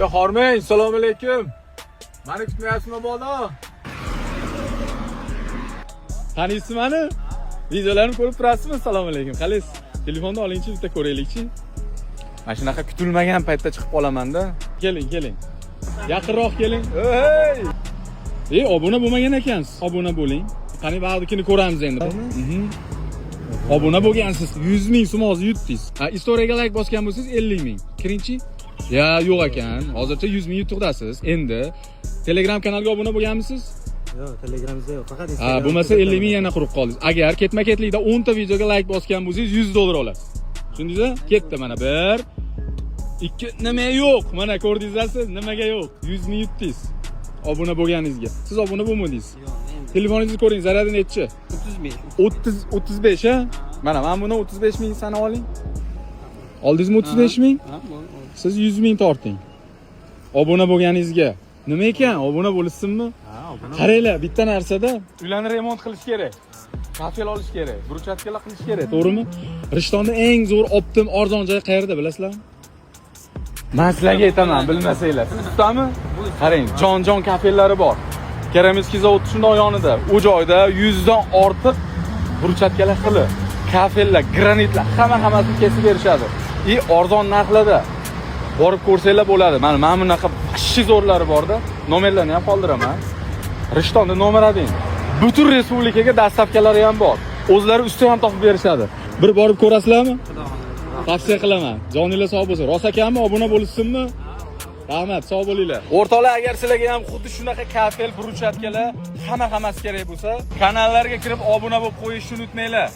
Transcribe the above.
Yo, hormang, assalomu alaykum. Mani kutmayapsizmi, bodo? Taniysiz mani? Videolarimni ko'rib turasizmi? Assalomu alaykum. Qalaysiz? Telefonni olingchi, bitta ko'raylikchi. Mana shunaqa kutilmagan paytda chiqib qolaman-da. Keling, keling. Yaqinroq keling. Ey! Ey, obuna bo'lmagan ekansiz. Obuna bo'ling. Qani, bag'dikini ko'ramiz endi. Obuna bo'lgansiz. 100 ming so'm hozir yutdingiz. Ha, istoriyaga layk bosgan bo'lsangiz, 50 ming. Kiringchi. Ya, yo'q ekan. Hozircha 100 ming yutuqdasiz. Endi Telegram kanalga obuna bo'lganmisiz? Yo'q, Telegramimizda yo'q, faqat Ha, Instagram. Bo'lmasa 50 ming yana quruq qoldingiz. Agar ketma-ketlikda 10 ta videoga layk bosgan bo'lsangiz, 100 dollar olasiz. Tushundingizmi? Ketdi mana 1, 2, nima yo'q? Mana ko'rdingizlar siz, nimaga yo'q? 100 ming yutdingiz. Obuna bo'lganingizga. Siz obuna bo'lmadingiz. Yo'q, endi. Telefoningizni ko'ring, zaryadi nechi? 35. 30, 35, ha? Mana mana buni 35 ming sanab oling. Oldingizmi 35 ming? Ha, bo'ldi. Siz 100 ming torting. Obuna bo'lganingizga. Nima ekan? Obuna bo'lishsinmi? Ha, obuna. Qaranglar, bitta narsada uylarni remont qilish kerak. Kafel olish kerak, брусчатка lar qilish kerak, to'g'rimi? Rishtonda eng zo'r оптом arzon joy qayerda, bilasizlarmi? Men sizlarga aytaman, bilmasanglar. Siz ustami? Qarang, Jon-jon kafellari bor. Керамический zavod shundoq yonida. U joyda 100 dan ortiq брусчатка lar xili, kafellar, granitlar, hamma hammasini kesib berishadi. И arzon narxlarda. Borib ko'rsanglar bo'ladi. Mana bunaqa вообще zo'rlari borda. Nomerlarni ham qoldiraman. Rishtonda nomer 1. Butun respublikaga доставка lari ham bor. O'zlari usta ham topib berishadi. Bir borib ko'rasizlarmi? Xudo xohlasa. Tavsiya qilaman. Joninglar sog' bo'lsin. Rosa akammi, obuna bo'lishsinmi? Rahmat, sog' bo'linglar. O'rtoqlar, agar sizlarga ham xuddi shunaqa kafel, брусчатка lar, hamma hammasi kerak bo'lsa, kanallarga kirib obuna bo'lib qo'yishni unutmanglar.